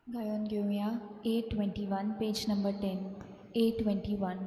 गायन घेवया A21 page number 10 A21.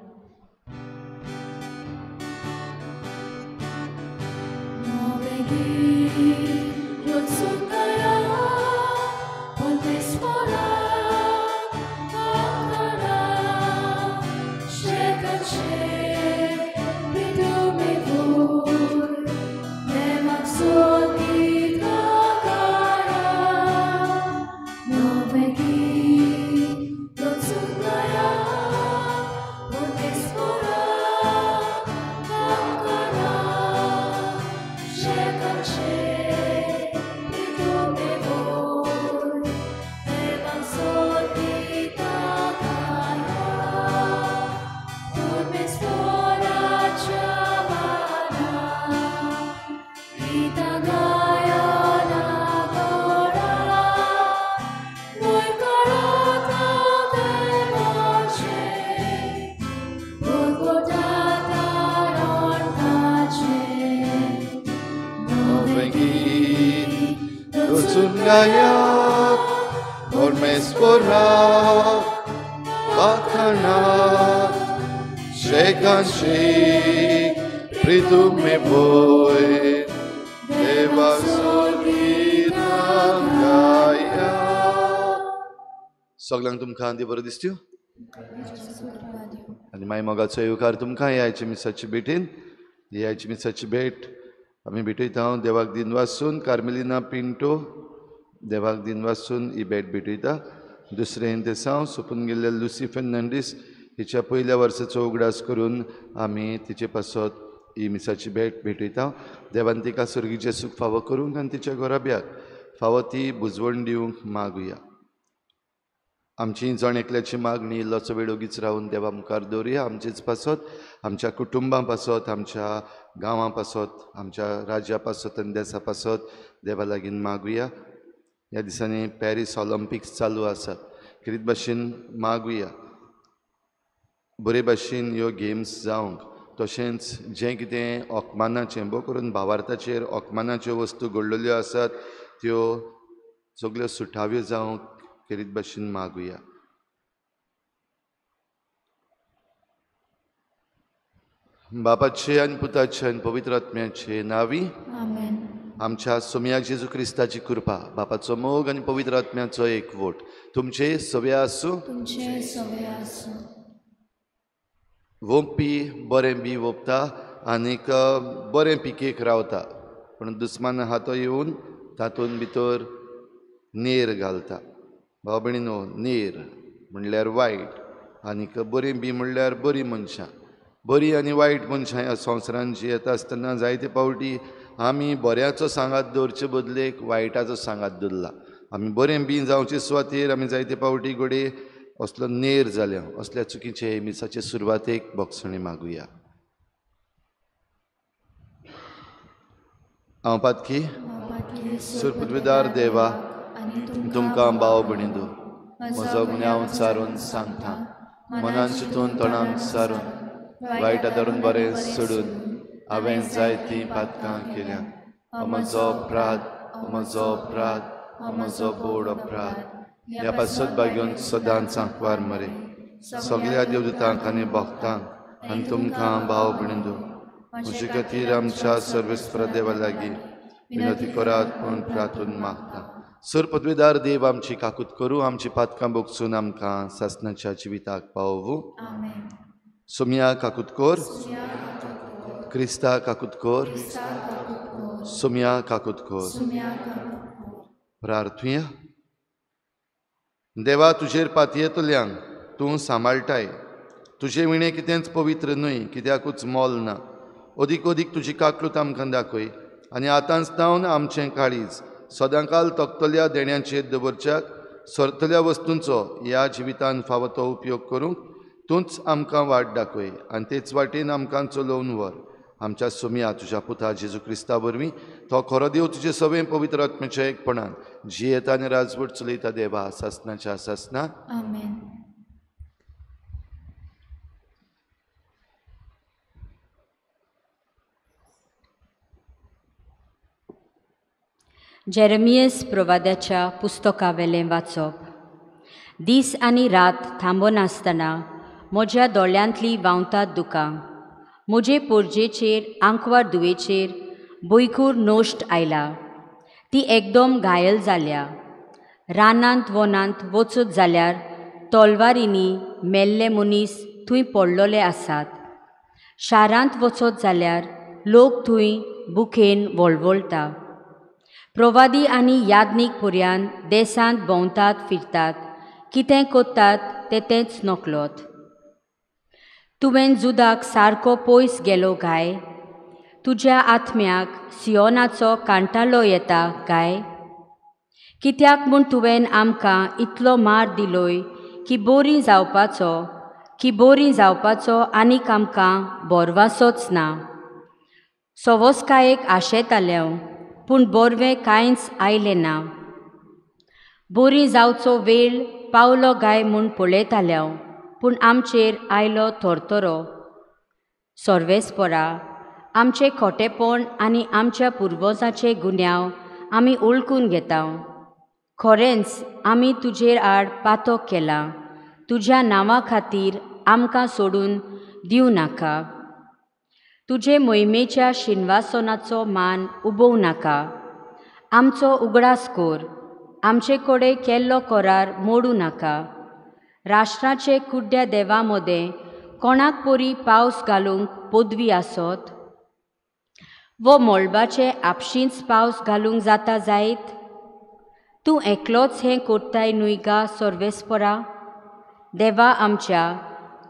सगळ्यांक तुमकां दी बरो दिसत्यो आनी मागीर मोगाचो येवकार तुमकां ह्या आयच्या मिसाची भेटीन. ही आयची मिसाची भेट आमी भेटयता हांव देवाक दिन वासून कार्मेलिना पिंटो देवाक दिन वासून ही भेट भेटयता. दुसरें देसांव सोंपून गेल्ल्या लुसी फेर्नांडीस हिच्या पयल्या वर्साचो उगडास करून आमी तिचे पासत ही मिसाची भेट भेटयता. देवान तिका सर्गीचें सूख फावो करूंक आनी तिच्या घराब्याक फावो ती बुजवण दिवंक मागुया. आमची जण एकल्याची मागणी इल्लोसो वेळ ओगीच रावन देवा मुखार दवरुया. आमचेच पासत, आमच्या कुटुंबां पासत, आमच्या गांवां पासत, आमच्या राज्या पासत आनी देसा पासत देवा लागीं मागुया. ह्या दिसांनी पॅरीस ऑलंपिक्स चालू आसात, खेरीत भाशेन मागुया बरे भाशेन ह्यो गेम्स जावंक. तशेंच जें कितें अकमानाचें भोव करून भावार्थाचेर अकमानाच्यो वस्तू घडलेल्यो आसात त्यो सगल्यो सुटाव्यो जावंक खेरीत भाशेन मागुया. बापाचे आनी पुताचे आनी पवित्र आत्म्याचे नांवी आमेन. आमच्या सोम्या जेजू क्रिस्ताची कृपा, बापाचो मोग आनी पवित्र आत्म्याचो एकवट तुमचे सवे आसूं. तुमचे सवे आसूं. वोंपी बरें बी वोंपता आनीक बरें पिकेक रावता, पूण दुस्मान हातो येवन तातूंत भितर नेर घालता. भाव भयणीनो, नेर म्हणल्यार वायट आनीक बरीं बी म्हणल्यार बरीं मनशां. बरीं आनी वायट मनशां ह्या संवसारान जियेता आसतना जायते फावटी आमी बऱ्याचो सांगात दवरचे बदलेक वायटाचो सांगात दवरला. आमी बरें बी जावचे सुवातेर आमी जायते फावटी घडये असलो नेर जाल्या. असल्या चुकीचे मिसाचे सुरवातेक भोगसणी मागुया. हांव पातकी सुरपुतवेदार देवा तुमकां भाव भयणींनो म्हजो गुन्यांव सारून सांगता. मनान चिंतून तोंडान सारून वायट धरून बरें सोडून हांवें जायतीं पातकां केल्या. म्हजो अपराध, म्हजो अपराध, म्हजो बोड अपराध. ह्या पासत बागेवन सदांच आंकवार मरे सगळ्या देवदूतांक आनी भक्तांक आनी तुमकां भाव भयणींनो म्हजे खातीर आमच्या सर्वेस्पर देवा लागीं विनंती करात म्हूण प्रार्थून मागता. सर पदवेदार देव आमची काकूत करूं, आमची पातकां भोगसून आमकां सासणाच्या जिविताक पावोवं. सोम्या काकूत कर, क्रिस्ता काकूत कर, सोम्या काकूत कर. प्रार्थुया. देवा, तुजेर पातयेतल्यांक तूं सांबाळटाय. तुजे विणें कितेंच पवित्र न्हय, कित्याकूच मोल ना. अदीक अदीक तुजी काकूत आमकां दाखय आनी आतांच जावन आमचें काळीज सदांकाल तकतल्या देण्याचेर दवरच्याक सरतल्या वस्तूंचो ह्या जिवितान फावो तो उपयोग करूंक तूंच आमकां वाट दाखय आनी तेच वाटेन आमकां चलोवन व्हर. आमच्या सोम्या तुज्या पुता जेजू क्रिस्ता वरवीं तो खरो देव तुजे सगळें पवित्र आत्म्याच्या एकपणान जियेता आनी राजवट चलयता देवा सासणाच्या सासना. आमेन. जेरेमियस प्रवाद्याच्या पुस्तकावेलें वाचप. दीस आनी रात थांबनासतना म्हज्या दोळ्यांतली व्हांवतात दुकां. म्हजे पोरजेचेर आंकवार दुवेचेर बोयकूर नश्ट आयला. ती एकदम घायल जाल्या. रानांत वनांत वचत जाल्यार तलवारींनी मेल्ले मनीस थंय पडलेले आसात. शारांत वचत जाल्यार लोक थंय बुकेन वळवळटा. प्रवादी आनी याज्ञीक पर्यान देशांत भोंवतात फिरतात. कितें करतात तें तेंच नकळत. तुवें जुदाक सारको पयस गेलो काय? तुज्या आत्म्याक सियोनाचो कांटालो येता काय? कित्याक म्हूण तुवें आमकां इतलो मार दिलोय की बोरी जावपाचो, की बोरी जावपाचो आनीक आमकां बोरवासोच ना. सवसकायेक आशेतालें पूण बोरवें कांयच आयलें ना. बोरी जावचो वेळ पावलो गाय म्हूण पळयतालें पूण आमचेर आयलो थोरतरो. सर्वेस्परा, आमचें खोटेपण आनी आमच्या पुर्वजाचे गुन्यांव आमी ओळखून घेता. खरेंच आमी तुजेर आड पातक केलां. तुज्या नांवा खातीर आमकां सोडून दिवं नाका. तुजे मोहिमेच्या शिनवासनाचो मान उबोवं नाका. आमचो उगडास कर. आमचे कडेन केल्लो करार मोडूं नाका. राष्ट्राचे कुड्ड्या देवा मदें कोणाक परी पावस घालूंक पदवी आसत? वो मळबाचे आपशींच पावस घालूंक जाता जायत? तूं एकलोच हें करताय न्हय गा सर्वेस्परा? देवा आमच्या,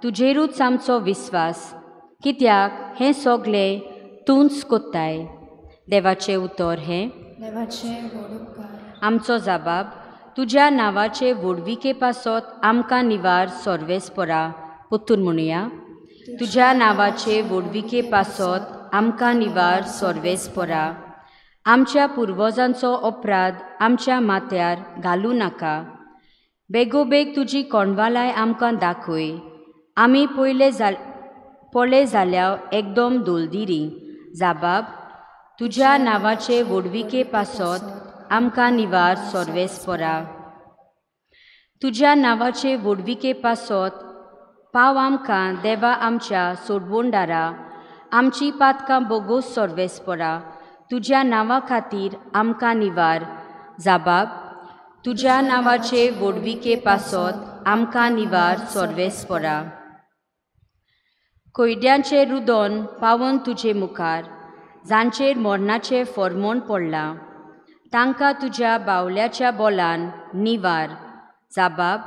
तुजेरूच आमचो विस्वास, कित्याक हें सगलें तूंच कोत्ताय. देवाचें उतर हें. आमचो जबाब तुज्या नांवाचे व्हडविके पासत आमकां निवार सर्वेस्परा. परतून म्हणुया, तुज्या नांवाचे व्हडविके पासत आमकां निवार सर्वेस्परा. आमच्या पुर्वजांचो अपराध आमच्या माथ्यार घालूं नाका. बेगोबेग तुजी कोणवालाय आमकां दाखय. आमी पयले पळय जाल्यार एकदम दोलदिरी. जाबाब तुज्या नांवाचे व्हडविके पासत आमकां निवार सर्वेस्परा. तुज्या नांवाचे व्हडविके पासत पाव आमकां देवा आमच्या सोडवणदारा. आमची पातकां बोगोस सर्वेस्परा. तुज्या नांवा खातीर आमकां निवार. जाबाब तुज्या नांवाचे व्हडविके पासत आमकां निवार सर्वेस्परा. कोयड्यांचें रुदोन पावोन तुजे मुखार, जांचेर मरणाचें फॉर्मोण पडलां तांकां तुज्या बावल्याच्या बोलान निवार. जाबाब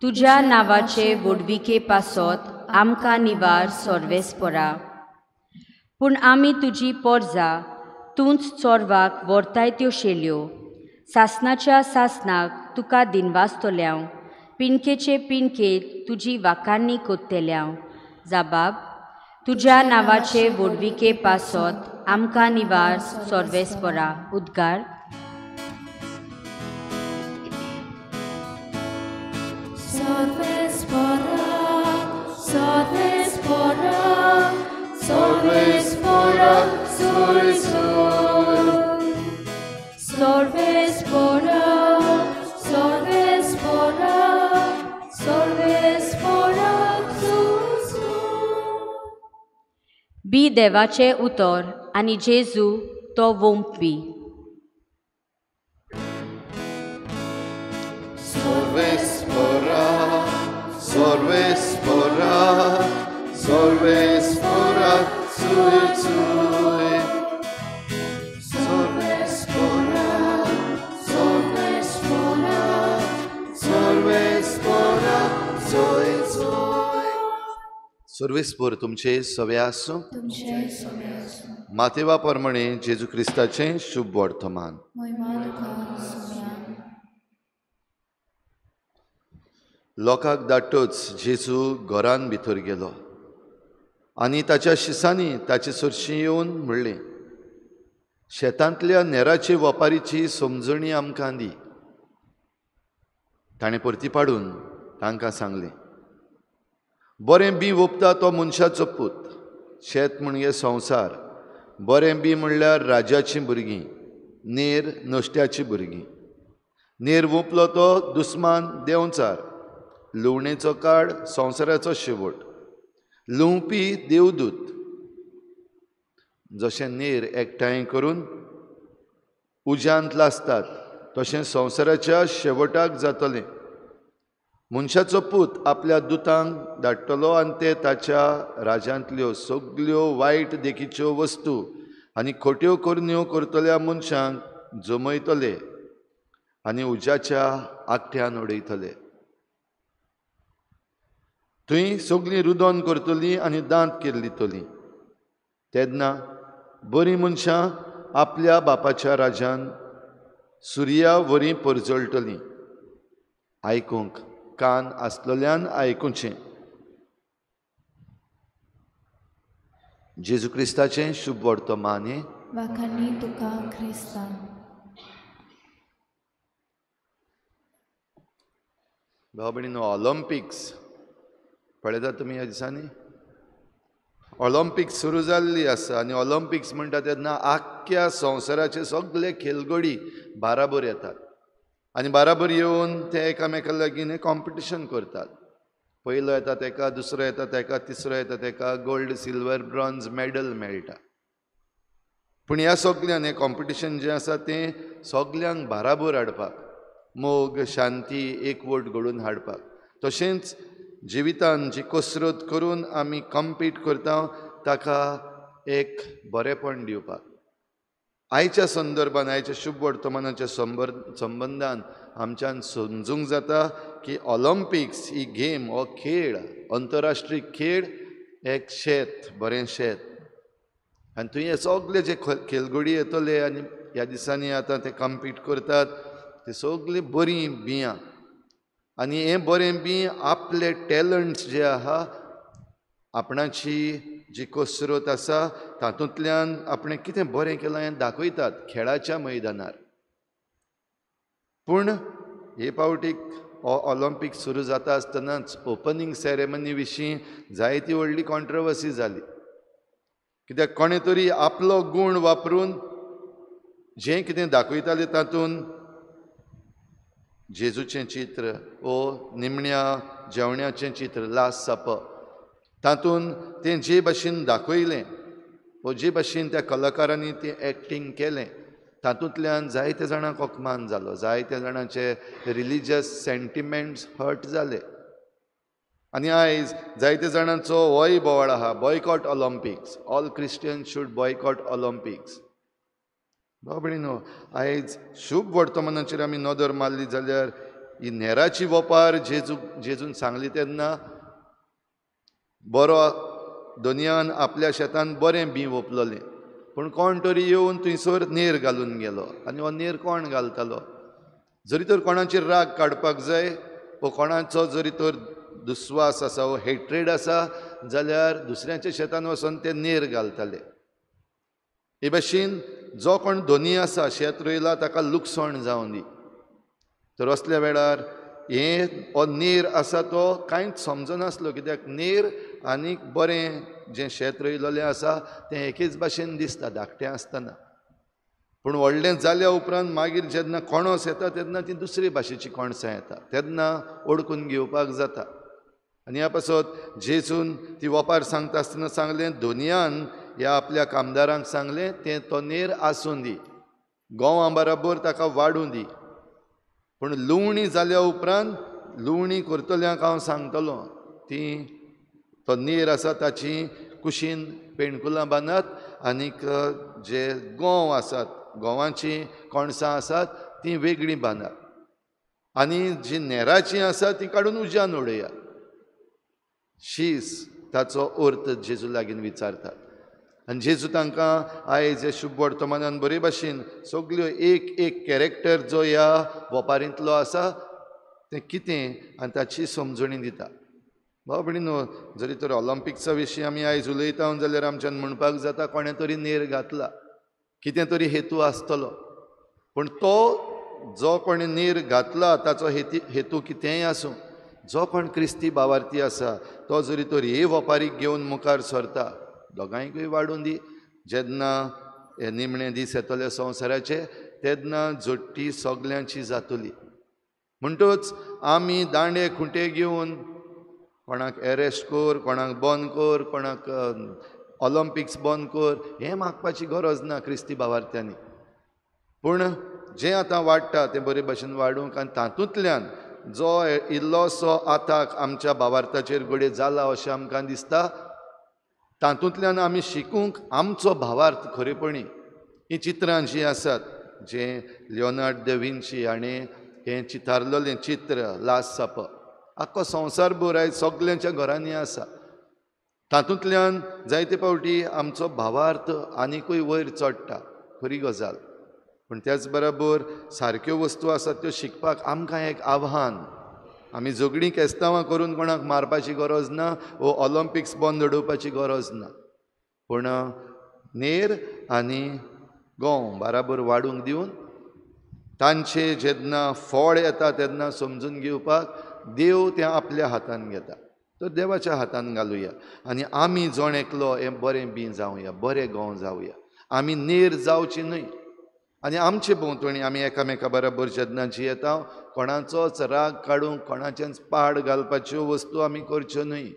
तुज्या नांवाचे व्हडविके पासत आमकां निवार सर्वेस्परा. पूण आमी तुजी पोरजा, तूंच चोरवाक व्हरताय त्यो शेल्यो. सासनाच्या सासनाक तुका दिनवासतल्यांव, पिनकेचे पिनकेत तुजी वाखाणी कोत्तेल्यांव. जाबाब तुज्या नांवाचे व्हडविके पासत आमकां निवार सर्वेस्परा. उद्गार. सर्वेस्परा, सर्वेस्परा, सर्वेस्परा, सर्वेस्परा, सर्वेस्परा, सर्वेस्परा. बी देवाचें उतर आनी जेजू तो वोंपी. सर्वेस्परा, सर्वेस्परा, सर्वेस्परा, सुय. सर्वेस्परा, सर्वेस्परा, सर्वेस्परा, सुय. सर्वेस्पर तुमचे सवे आसूं. मातेवा प्रमाणे जेजू क्रिस्ताचें शुभ वर्तमान. लोकांक धाडटच जेजू घरान भितर गेलो आनी ताच्या शिसांनी ताचे सरशीं येवन म्हणलें, शेतांतल्या नेराचे वपारीची समजणी आमकां दी. ताणें परती पाडून तांकां सांगलें, बरें बी वोपता तो मनशाचो पूत. शेत म्हणजे संवसार. बरें बी म्हणल्यार राजाचीं भुरगीं, नेर नश्ट्याचीं भुरगीं. नेर वोंपलो तो दुस्मान देंवचार. लुवणेचो काळ संवसाराचो शेवट. लुवपी देवदूत जशें नेर एकठांय करून उज्यांत लासतात तशें संवसाराच्या शेवटाक जातलें. मनशाचो पूत आपल्या दुतांक धाडटलो आनी ते ताच्या राज्यांतल्यो सगल्यो वायट देखीच्यो वस्तू आनी खोट्यो करण्यो करतल्या मनशांक जमयतले आनी उज्याच्या आकट्यान उडयतले. थंय सगळीं रुदन करतलीं आनी दांत किर्लितलीं. तेन्ना बरीं मनशां आपल्या बापाच्या राज्यान सुर्या वरी परजळटलीं. आयकूंक कान आसलेल्यान आयकुचें. जेजू क्रिस्ताचें शुभ वर्तमान हें. वाखाणनी तुका क्रिस्ता. भाव भयणीनो, ऑलिम्पिक्स पळयतात तुमी ह्या दिसांनी? ऑलिम्पिक्स सुरू जाल्ली आसा आनी ऑलिम्पिक्स म्हणटा तेन्ना आख्ख्या संवसाराचे सगळे खेळगडी बाराबर येतात आनी बाराबर येवन ते एकामेका लागीं कॉम्पिटिशन करतात. पयलो येता तेका, दुसरो येता तेका, तिसरो येता तेका गोल्ड, सिल्वर, ब्रॉन्ज मॅडल मेळटा. पूण ह्या सगल्यान हें कॉम्पिटिशन जें आसा तें सगल्यांक बाराबर हाडपाक, मोग, शांती, एकवट घडोवन हाडपाक, तशेंच जिवितान जी कसरत करून आमी कम्पीट करता ताका एक बरेंपण दिवपाक. आयच्या संदर्भान, आयच्या शुभ वर्तमानाच्या संबंदान आमच्यान समजूंक जाता की ऑलिम्पिक्स ही गेम, हो खेळ, अंतरराष्ट्रीय खेळ एक शेत, बरें शेत. आनी थंय हे सगळे जे खेळगडी येतले आनी ह्या दिसांनी आतां ते कम्पीट करतात ते सगळीं बरीं बियां आनी हें बरें बीं आपले टॅलंट्स जे आहा, आपणाची जी कसरत आसा तातूंतल्यान आपणें कितें बरें केलां हें दाखयतात खेळाच्या मैदानार. पूण हे पावटीक ऑलिम्पिक सुरू जाता आसतनाच ओपनींग सेरेमनी विशीं जायती व्हडली कॉन्ट्रवर्सी जाली. कित्याक कोणें तरी आपलो गूण वापरून जें कितें दाखयतालें तातूंत जेजूचें चित्र ओ निमण्या जेवणाचें चित्र, लास्ट सपर, तातूंत तें जे भाशेन दाखयलें वो जे भाशेन त्या कलाकारांनी तें एक्टींग केलें तातूंतल्यान जायते जाणांक अपमान जालो, जायते जाणांचे रिलीजियस सेंटिमेंट्स हर्ट जाले. आनी आयज जायते जाणांचो होय बोवाळ आहा, boycott Olympics, all Christian should boycott Olympics. भाव भयणीनो, आयज शुभ वर्तमानाचेर आमी नदर मारली जाल्यार ही नेराची वपार जेजून सांगली तेन्ना बरो दोनयान आपल्या शेतान बरें बीं वोपलोलें, पूण कोण तरी येवन थंयसर नेर घालून गेलो. आनी हो नेर कोण घालतालो? जरी तर कोणाचेर राग काडपाक जाय वो कोणाचो जरी तर दुस्वास आसा वो हेट्रेड आसा जाल्यार दुसऱ्यांच्या शेतान वचोन ते नेर घालताले. हे भाशेन जो कोण धनी आसा, शेत रोयला ताका लुकसाण जावं दी. तर असल्या वेळार हें हो नेर आसा तो कांयच समजनासलो, कित्याक नेर आनी बरें जें शेत रोयलेलें आसा तें एकेच भाशेन दिसता धाकटें आसतना. पूण व्हडलें जाल्या उपरांत मागीर जेन्ना कोणोस येता तेन्ना ती दुसरे भाशेची कोणसां येता, तेन्ना ओळखून घेवपाक जाता. आनी ह्या पासत जेजून ती वपार सांगता आसतना सांगलें, दोनयान ह्या आपल्या कामदारांक सांगलें तें तो नेर आसूं दी, गोंवा बराबर ताका वाडूं दी, पूण लुवणी जाल्या उपरांत लुवणी करतल्यांक हांव सांगतलो ती तो नेर आसा ताची कुशीन पेणकुलां बांदात आनीक जे गोंव आसात, गोंवाचीं कणसां आसात तीं वेगळीं बांदात आनी जी नेराचीं आसा तीं काडून उज्यान उडयात. शीस ताचो अर्थ जेजू लागीं विचारतात आनी जेजू तांकां आयज हे शुभ वर्तमानान बरे भाशेन सगल्यो एक एक कॅरेक्टर जो ह्या वपारींतलो आसा तें कितें आनी ताची समजणी दिता. भाव भयणीनो, जरी तर ऑलिम्पिक्सा विशीं आमी आयज उलयता जाल्यार आमच्यान म्हणपाक जाता कोणें तरी नेर घातला, कितें तरी हेतू आसतलो, पूण तो जो कोणें नेर घातला ताचो हेतू कितेंय आसूं, जो कोण क्रिस्ती भावार्थी आसा तो जरी तर हे वपारीक घेवन मुखार सरता, दोगांयकूय वाडून दी. जेन्ना हे निमणे दीस येतले संवसाराचे तेन्ना जोडटी सगल्यांची जातली. म्हणटूच आमी दांडे खुंटे घेवन कोणाक एरेस्ट कर, कोणाक बंद कर, कोणाक ऑलंपिक्स बंद कर, हें मागपाची गरज ना क्रिस्ती भावार्थ्यांनी. पूण जें आतां वाडटा तें बरे भशेन वाडूंक आनी तातूंतल्यान जो इल्लोसो आताक आमच्या भावार्थाचेर घडये जाला अशें आमकां दिसता, तातूंतल्यान आमी शिकूंक आमचो भावार्थ खरेपणी हीं चित्रां जीं आसात, जें लियोनार्ड the Vinci हाणें हें चितारलेलें चित्र लास्ट सपर आख्खो संवसार भर आयज सगल्यांच्या घरांनी आसा. तातूंतल्यान जायते फावटी आमचो भावार्थ आनिकूय वयर चडटा, खरी गजाल. पूण त्याच बरोबर सारक्यो वस्तू आसात त्यो शिकपाक आमकां एक आव्हान. आमी झगडीं केस्तांवां करून कोणाक मारपाची गरज ना वो ऑलंपिक्स बंद उडोवपाची गरज ना, पूण नेर आनी गंव बराबर वाडूंक दिवन तांचे जेन्ना फळ येता तेन्ना समजून घेवपाक देव तें आपल्या हातान घेता. तर देवाच्या हातान घालुया आनी आमी जण एकलो हें बरें बी जावया, बरें गंव जावया, आमी नेर जावची न्हय. आनी आमचे भोंवतणी आमी एकामेका बराबर जेन्ना जियेता कोणाचोच राग काडूंक, कोणाचेंच पाड घालपाच्यो वस्तू आमी करच्यो न्हय.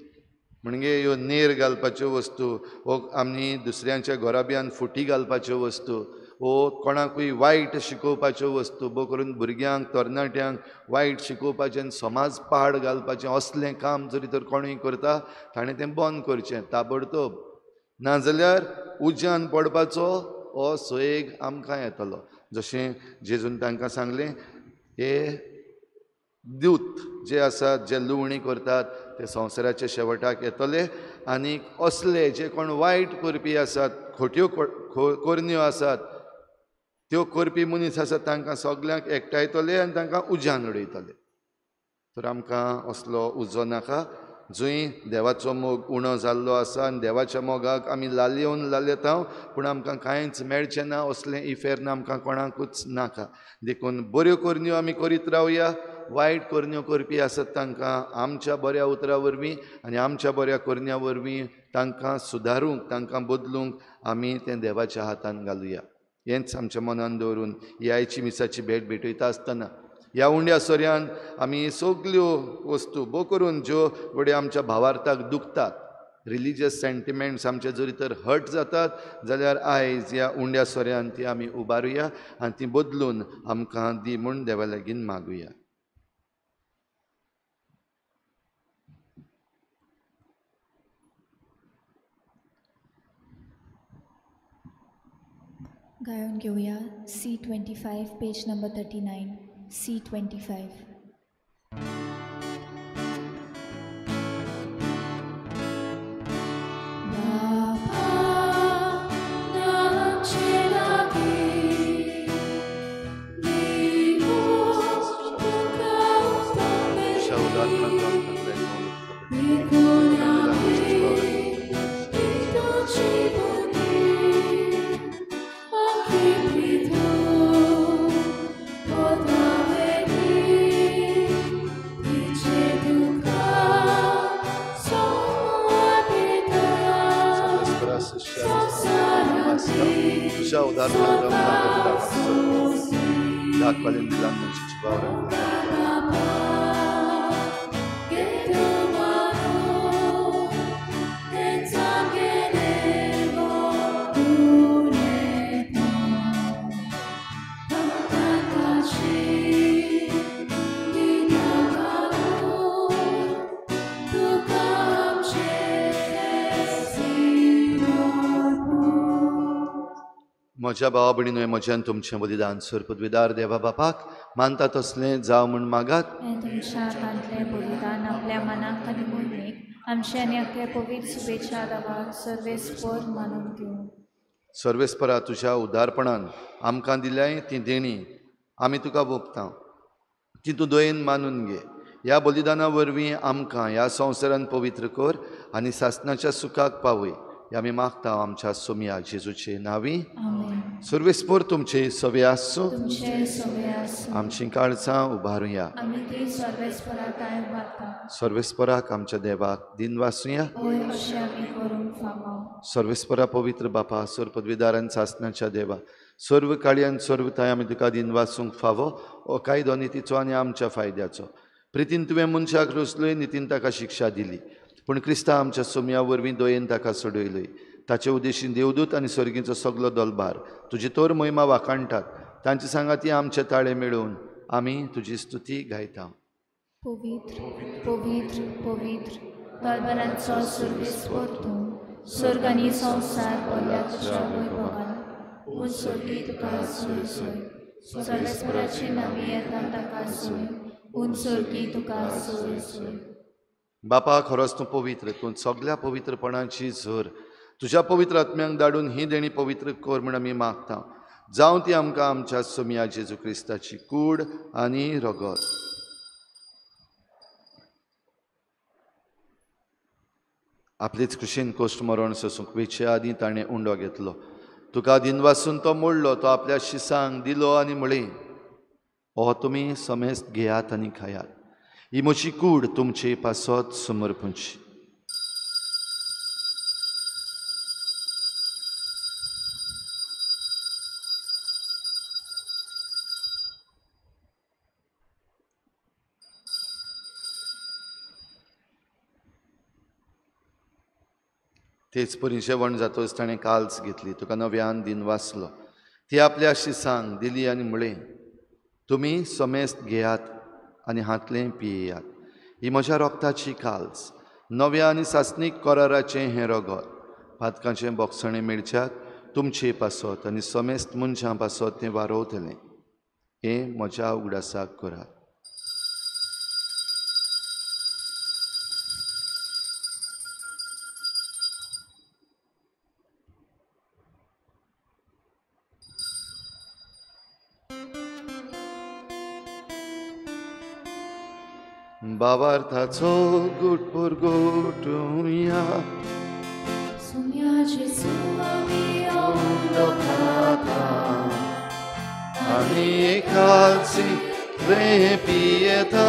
म्हणजे ह्यो नेर घालपाच्यो वस्तू वो आमी दुसऱ्यांच्या घराब्यान फुटी घालपाच्यो वस्तू वो कोणाकूय वायट शिकोवपाच्यो वस्तू, बो करून भुरग्यांक तरणाट्यांक वायट शिकोवपाचें, समाज पाड घालपाचें असलें काम जरी तर कोणूय करता ताणें तें बंद करचें ताबडतोब, नाजाल्यार उज्यान पडपाचो हो सोयेग आमकां येतलो. जशें जेजून तांकां सांगलें, हे दूत जे आसात जे लुवणी करतात ते संवसाराच्या शेवटाक येतले आनी असले जे कोण वायट करपी आसात, खोट्यो करण्यो आसात त्यो करपी मनीस आसात तांकां सगल्यांक एकठांयतले आनी तांकां उज्यान उडयतले. तर आमकां असलो उजो नाका जंय देवाचो मोग उणो जाल्लो आसा आनी देवाच्या मोगाक आमी लालेवन लालेता पूण आमकां कांयच मेळचें ना, असलें इफेर्न आमकां कोणाकूच नाका. देखून बऱ्यो करण्यो आमी करीत रावया, वायट करण्यो करपी आसात तांकां आमच्या बऱ्या उतरां वरवीं आनी आमच्या बऱ्या करण्या वरवीं तांकां सुदारूंक, तांकां बदलूंक आमी तें देवाच्या हातान घालुया. हेंच आमच्या मनान दवरून ही आयची मिसाची भेट भेटयता आसतना ह्या उंड्या सोऱ्यान आमी सगल्यो वस्तू बो करून ज्यो घडये आमच्या भावार्थाक दुखतात, रिलीजियस सेंटिमेंट्स आमचे जरी तर हर्ट जातात जाल्यार आयज ह्या उंड्या सोऱ्यान ती आमी उबारुया आनी ती बदलून आमकां दी म्हूण देवा लागीं मागुया. गायन घेवया C25 page number 39. C25. म्हज्या भावा भयणीनो, म्हज्यान तुमचें बलिदान सरपदवीदार देवा बापाक मानता तसलें जावं म्हूण मागात. तुमच्या हातांतलें बलिदान आपल्या मनाक आनी मोहिमेक आमच्या आनी आपल्या पवित्र शुभेच्छा देवाक सर्वेस्पर मानून घेवं. सर्वेस्परा, तुज्या उदारपणान आमकां दिल्याय ती देणी आमी तुका वोपता, ती तूं दयेन मानून घे. ह्या बलिदाना वरवीं आमकां ह्या संवसारान पवित्र कर आनी सासणाच्या सुखाक पावय. आमी मागता आमच्या सोमया जेजूचे नांवी. सर्वेस्पर तुमचे सवे आसूं. आमची काळजां उबारुया. सर्वेस्पराक आमच्या देवाक दिनवासुया. सर्वेस्परा पवित्र बापा, सरपदवीदारान सासणाच्या देवा, सर्व काळी आनी सर्व थांय आमी तुका दिनवासूंक फावो. हो कायदो नितीचो आनी आमच्या फायद्याचो. प्रितीन तुवें मनशाक रचलोय, नितीन ताका शिक्षा दिली, पूण क्रिस्ता आमच्या सोम्या वरवीं दयेन ताका सोडयलोय. ताचे उद्देशीन देवदूत आनी सर्गीचो सगलो दलबार तुजी तोर महिमा वाखाणटात. तांचे सांगाती आमचे ताळे मेळोवन आमी तुजी स्तुती गायता. पवित्र पवित्र पवित्र दलबारांचो सर्वेस्पर तूं, स्वर्ग आनी संवसार भरल्या तुज्या वैभवान. पूण स्वर्गी तुका सोय सोय, सर्वेस्पराची नावी येता ताका सोय, पूण स्वर्गी तुका सोय सोय. बापा, खरोच तूं पवित्र, तूं सगल्या पवित्रपणाची झर. तुज्या पवित्र आत्म्यांक धाडून ही देणी पवित्र कर म्हूण आमी मागता. जावं ती आमकां आमच्या सोमया जेजू क्रिस्ताची कूड आनी रगत. आपलेच खुशीन कोश्ट मरण सोसूंक वेचे आदीं ताणें उंडो घेतलो. तुका दिनवासून तो मोडलो, तो आपल्या शिसांक दिलो आनी म्हळें, हो तुमी समेस्त घेयात आनी खायात, ही म्हजी कूड तुमचे पासत समर्पणची. तेच परी जेवण जातच ताणें काल्स घेतली, तुका नव्यान दिन वाचलो, ती आपल्या शिसांक दिली आनी म्हळें, तुमी समेस्त घेयात आनी हांतलें पियेयात, ही म्हज्या रोगताची काल्स, नव्या आनी सासणीक कराराचें हें रगत, पातकांचें बोगसणें मेळच्याक तुमचे पासत आनी समेस्त मनशां पासत तें वारोवतलें. हें म्हज्या उगडासाक करात. बाबार्थाचो गुट पुरगुटुया सुम्या जेजू आमी उंडो खाता, आमी एकाची रे पियेता.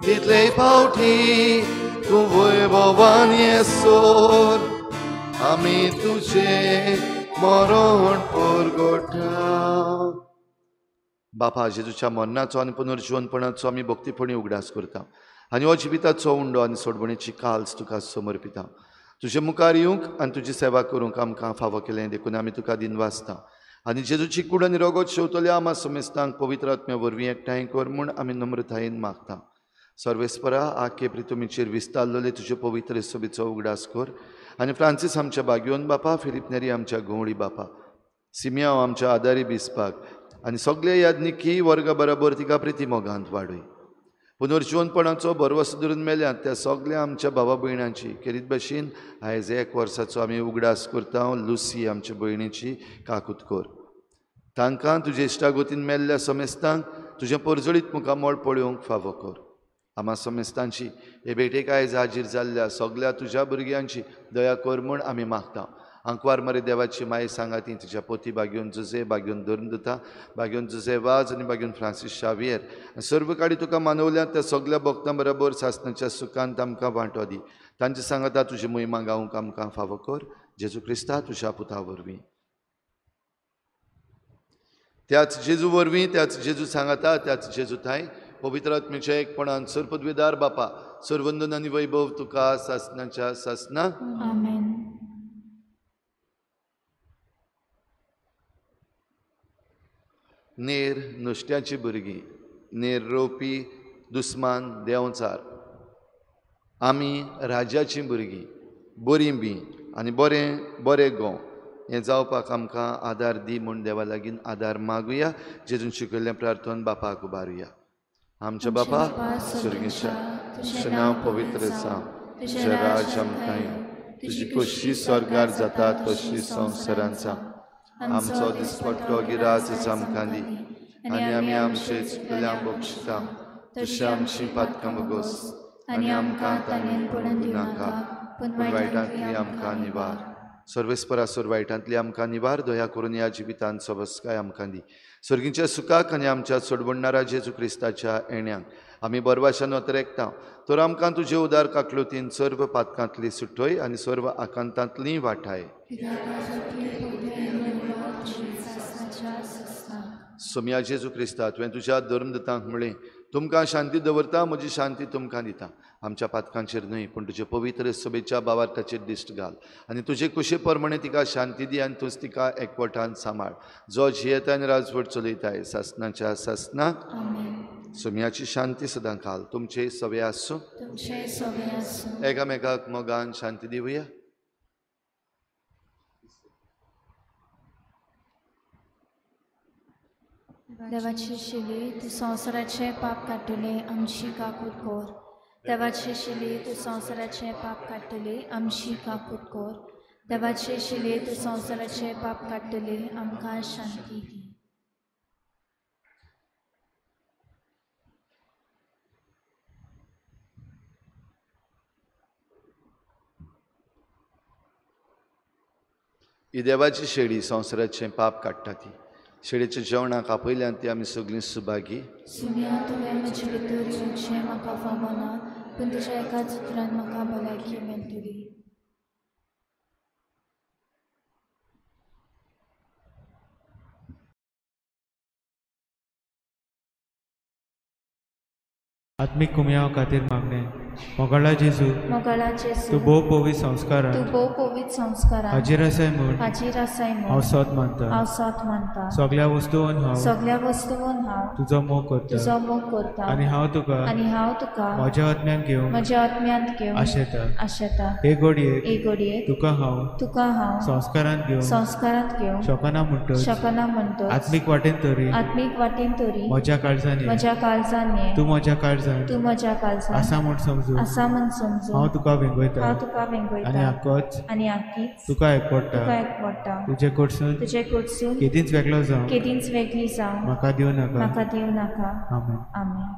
तितले फावटी तूं वैभवान येसर आमी तुजें मरण पुरगोटा. बापा, जेजूच्या मरणाचो आनी पुनर्जिवनपणाचो आमी भक्तीपणी उगडास करता आनी हो जिविताचो उंडो आनी सोडवणेची काल्स तुका समर्पिता. तुजे मुखार येवंक आनी तुजी सेवा करूंक आमकां फावो केलें देखून आमी तुका दिनवासता. आनी जेजूची कूड आनी रगत शेवतल्या आमा समेस्तांक पवित्र आत्म्या वरवीं एकठांय कर म्हूण आमी नम्रतायेन मागता. सर्वेस्परा, आखे प्रितुमीचेर विस्तारलेले तुजे पवित्र सोबीचो उगडास कर आनी फ्रांसीस आमच्या बागयोन बापा, फिलीप नेरी आमच्या गंवळी बापा, सिमियांव आमच्या आदारी बिस्पाक आनी सगळे यादनिकी वर्गा बराबर तिका प्रिती मोगांत वाडय. पुनर्जिवनपणाचो भरवसो धरून मेल्यात त्या सगळ्या आमच्या भावा भयणांची खेरीत भशेन आयज एक वर्साचो आमी उगडास करता लुसी आमच्या भयणीची काकूत कर. तांकां तुजे इश्टागोतीन मेल्ल्या समेस्तांक तुजें परजळीत मुखामळ पळोवंक फावो कर. आमा समेस्तांची हे भेटेक आयज हाजीर जाल्ल्या सगळ्या तुज्या भुरग्यांची दया कर म्हूण आमी मागता. आंकवार मरे देवाची माय सांगाती तुज्या पोती बागयोन जुजे, बागयोन धर्मदुता, बागयोन जुजे वाज आनी बागयोन फ्रांसीस शावियर सर्व काडी तुका मानवल्यात त्या सगळ्या भक्तां बरोबर सासणाच्या सुखांत आमकां वांटो दी. तांचे सांगाता तुजी महिमा गावंक आमकां फावो कर. जेजू क्रिस्ता तुज्या पुता वरवीं. त्याच जेजू वरवीं, त्याच जेजू सांगाता, त्याच जेजू थांय पवित्र आत्म्याच्या एकपणान सर्वपदवीदार बापा, सर्वंदन आनी वैभव तुका सासणाच्या सासना. आमेन. नेर नुस्त्याची भुरगीं, नेर रोवपी दुस्मान देंवचार. आमी राजाचीं भुरगीं, बरीं बी आनी बरें बरें गोंव हें जावपाक आमकां आदार दी म्हूण देवा लागीं आदार मागुया. जेजून शिकयल्लें प्रार्थन बापाक उबारुया. आमच्या बापा स्वर्गीच्या, तुजें नांव पवित्र जावं, तुजें राज आमकां येवं, तुजी खोशी स्वर्गार जाता तशी संवसारांत जावं. आमचो दिसपट्टो गिराज आमकां दी आनी आमी आमचे चुकल्यांक बक्षिता तशी आमची पातकां भोगोस आनी आमकां ताणें पडून दिवनाका, पूण वायटांतली आमकां निवार. सर्वेस्परा, सोर वायटांतली आमकां निवार, दया करून ह्या जिवितांत सबसकाय आमकां दी. सर्गीच्या सुखाक आनी आमच्या सोडवणणारा जेजू क्रिस्ताच्या येण्याक आमी बरवाशान अतरेकता. तर आमकां तुजे उदार काकलुतीन सर्व पातकांतली सुटय आनी सर्व आकांतांतली वाठाय. सोमया जेजू क्रिस्ता, तुवें तुज्या धर्मदूतांक म्हळें, तुमकां शांती दवरता, म्हजी शांती तुमकां दिता. आमच्या पातकांचेर न्हय पूण तुजे पवित्र सभेच्या भावार्थाचेर दिश्ट घाल आनी तुजे कुशे प्रमाणे तिका शांती दी आनी तूंच तिका एकवटान सांबाळ, जो जियेता आनी राजवट चलयताय सासनाच्या सासनाक. सोमयाची शांती सदां घाल. तुमचे सवे आसूं, एकामेकाक मोगान शांती दिवया. देवाची शिली तूं संवसाराचें पाप काडटले, आमची काकूट कर. देवाची शिली तूं संवसाराचें पाप काडटले, आमची काकूट कर. देवाची शिली तूं संवसाराचें पाप काडटले, आमकां शांती दी. ही देवाची शेळी संवसाराचें पाप काडटा. ती शेळीच्या जेवणाक आपयल्यान ती आमी सगळीं सुभागी. सुम्या, तुवें म्हजे भितर येवचें म्हाका फावना, पूण तुज्या एकाच उतरान म्हाका भलायकी मेळटली. आत्मीक कुमयाव खातीर मागणें. मोगाळा जेजू, मोगाळा जेजू, तूं भोव पवित्र संस्कारान, तूं भोव पवित्र संस्कारान हाजीर आसाय म्हूण, हाजीर आसाय म्हूण हांव सत मानता, हांव सत मानता. सगळ्या वस्तून हांव, सगळ्या वस्तून हांव तुजो मोग करता, तुजो मोग करता. आनी हांव तुका, आनी हांव तुका म्हज्या आत्म्यान घेवन, म्हज्या आत्म्यांत घेवन आशेता, आशेता. हे घडयेक, हे घडयेक तुका हांव, तुका हांव संस्कारांत घेवन, संस्कारांत घेवन शकना म्हणटच, शकना म्हणटच आत्मीक वाटेन तरी, आत्मीक वाटेन तरी म्हज्या काळजान, म्हज्या काळजान, तूं म्हज्या काळजान, तूं म्हज्या काळजान आसा म्हूण समजून, आसा म्हूण समजून हांव तुका वेंगयता, हांव तुका वेंगयता. आनी आकोच, आनी आकीच तुका एकवटा, तुका एकवटा. तुजे कडसून, तुजे कडसून केदींच वेगळो जावं, केदींच वेगळी जावं म्हाका दिवं नाका, म्हाका दिवं नाका. आमेन. आमेन.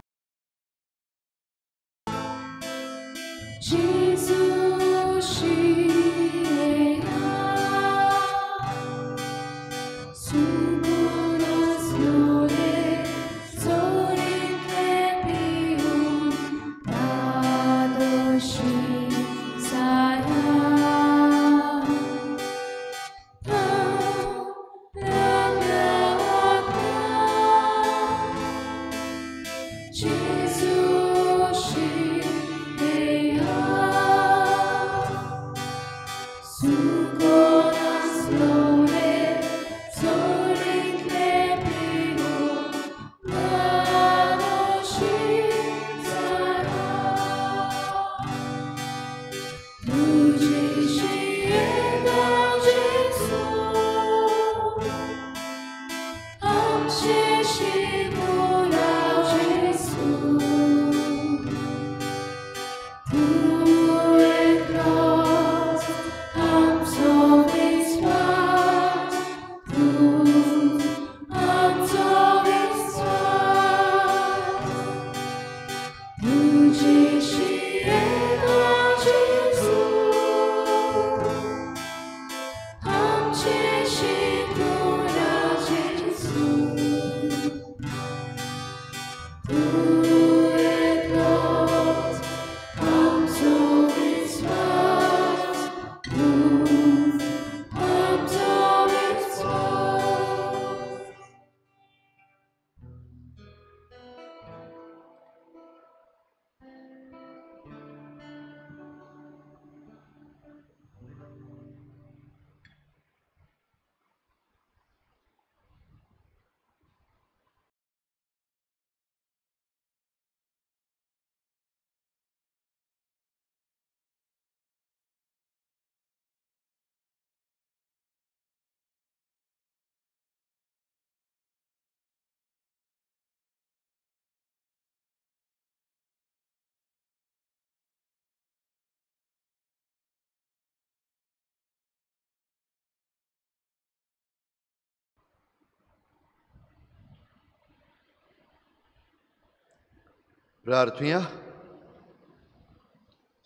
प्रार्थुया.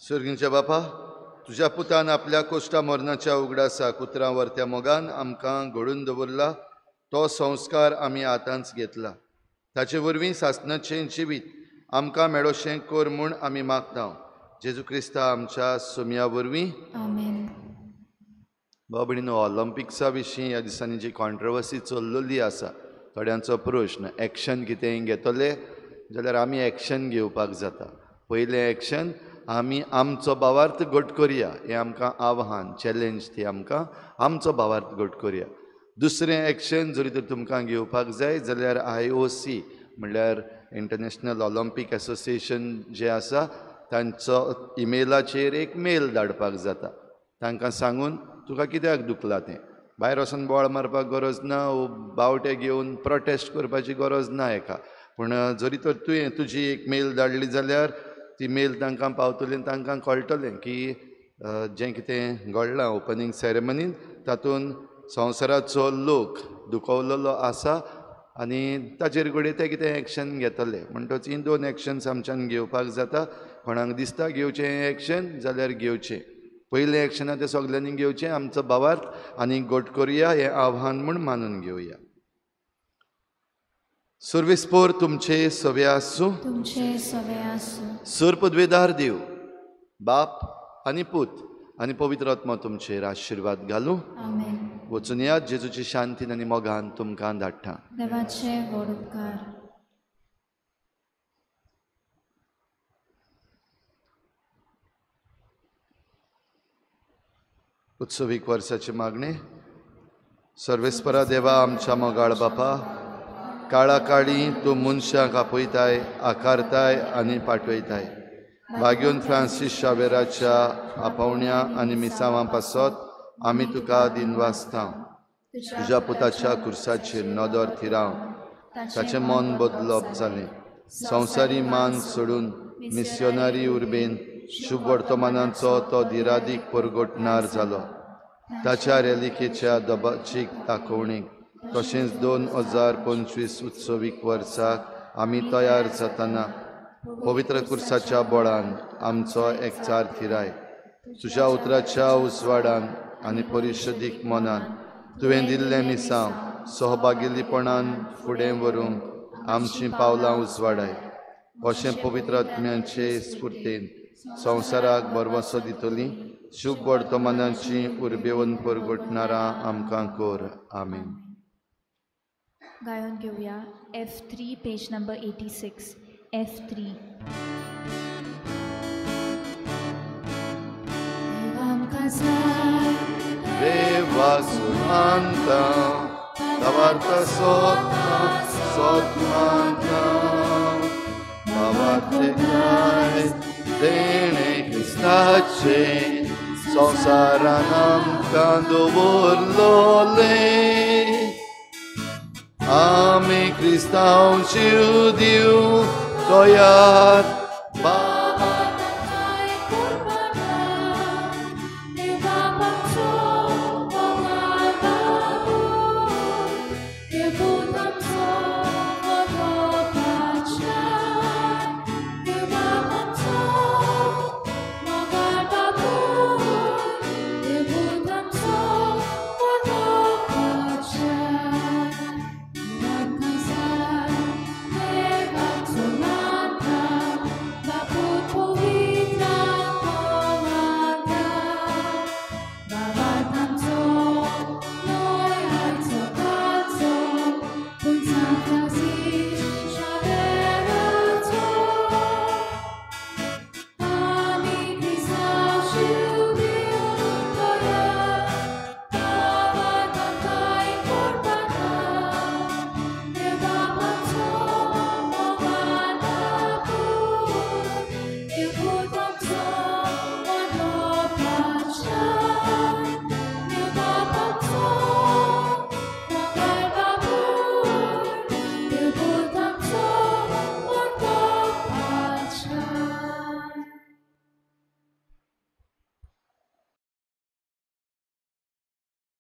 सर्गींच्या बापा, तुज्या पुतान आपल्या कोश्टा मरणाच्या उगडासाक उतरां वरत्या मोगान आमकां घडून दवरला तो संस्कार आमी आतांच घेतला. ताचे वरवीं सासणाचें जिवीत आमकां मेळोशें कर म्हूण आमी मागता. जेजू क्रिस्ता आमच्या सोमया वरवीं. आमेन. भाव भयणीनो, ऑलिम्पिक्सा विशीं ह्या दिसांनी जी कॉन्ट्रवर्सी चल्लेली आसा थोड्यांचो प्रश्न, एक्शन कितेंय घेतले जाल्यार आमी एक्शन घेवपाक जाता. पयलें एक्शन आमी आमचो भावार्थ घट करया, हें आमकां आव्हान, चॅलेंज ती आमकां, आमचो भावार्थ घट करया. दुसरें एक्शन जरी तर तुमकां घेवपाक जाय जाल्यार IOC म्हणल्यार इंटरनॅशनल ऑलिम्पीक एसोसिएशन जें आसा तांचो इमेलाचेर एक मेल धाडपाक जाता. तांकां सांगून तुका कित्याक दुखलां तें, भायर वचून बोवाळ मारपाक गरज ना, बावटे घेवन प्रोटेस्ट करपाची गरज ना एका. पूण जरी तर तुवें तुजी एक मेल धाडली जाल्यार ती मेल तांकां पावतली आनी तांकां कळटलें की जें कितें घडलां ओपनींग सेरेमनीन तातूंत संवसाराचो लोक दुखवलेलो आसा आनी ताचेर घडये ते कितें एक्शन घेतले. म्हणटच हीं दोन एक्शन्स आमच्यान घेवपाक जाता. कोणाक दिसता घेवचें हें एक्शन जाल्यार घेवचें. पयलें एक्शन आहा तें सगल्यांनी घेवचें, आमचो भावार्थ आनी घट करया हें आव्हान म्हूण मानून घेवया. सर्वेस्पोर तुमचे सवे आसूं, तुमचे सवे आसूं. सर पदवेदार देव बाप आनी पूत आनी पवित्र आत्मा तुमचेर आशिर्वाद घालूं. आमेन. वचून यात, जेजूची शांतीन आनी मोगान तुमकां धाडटा. देवाचे व्हड उपकार. उत्सवीक वर्साची मागणी. सर्वेस्परा देवा आमच्या मोगाळ बापा, काळा काळी तूं मनशांक आपयताय, आकारताय आनी पाठयताय. भाग्योन फ्रांसीस शावेराच्या आपोवण्या आनी मिसांवां पासत आमी तुका दिनवासता. तुज्या पुताच्या कुर्साचेर नदर थिराव, ताचें मन बदलप जालें. संवसारी मान सोडून मिस्योनारी उर्बेन शुभ वर्तमानाचो तो दिरादीक परगटणार जालो. ताच्या रेलिकेच्या दबाचीक दाखोवणेक तशेंच 2025 उत्सवीक वर्साक आमी तयार जातना पवित्र कुर्साच्या बळान आमचो एकचार थिराय. तुज्या उतराच्या उजवाडान आनी परिशदीक मनान तुवें दिल्लें मिसांव सहभागिलीपणान फुडें व्हरूंक आमचीं पावलां उजवाडाय. अशें पवित्र आत्म्याचे स्फुर्तेन संवसाराक भरवंसो दितली शुभ वर्तमानाची उर्बेवन परगटणारां आमकां कर. आमेन. गायन घेवया F3 page number 86. F3. देवा सुमानता तवार्थ सोता सोत्मानता भावार्थे काय देणे क्रिस्ताचे संवसारान आमकां दवरलोले. आमी क्रिस्तांव जीव दिवं तयार.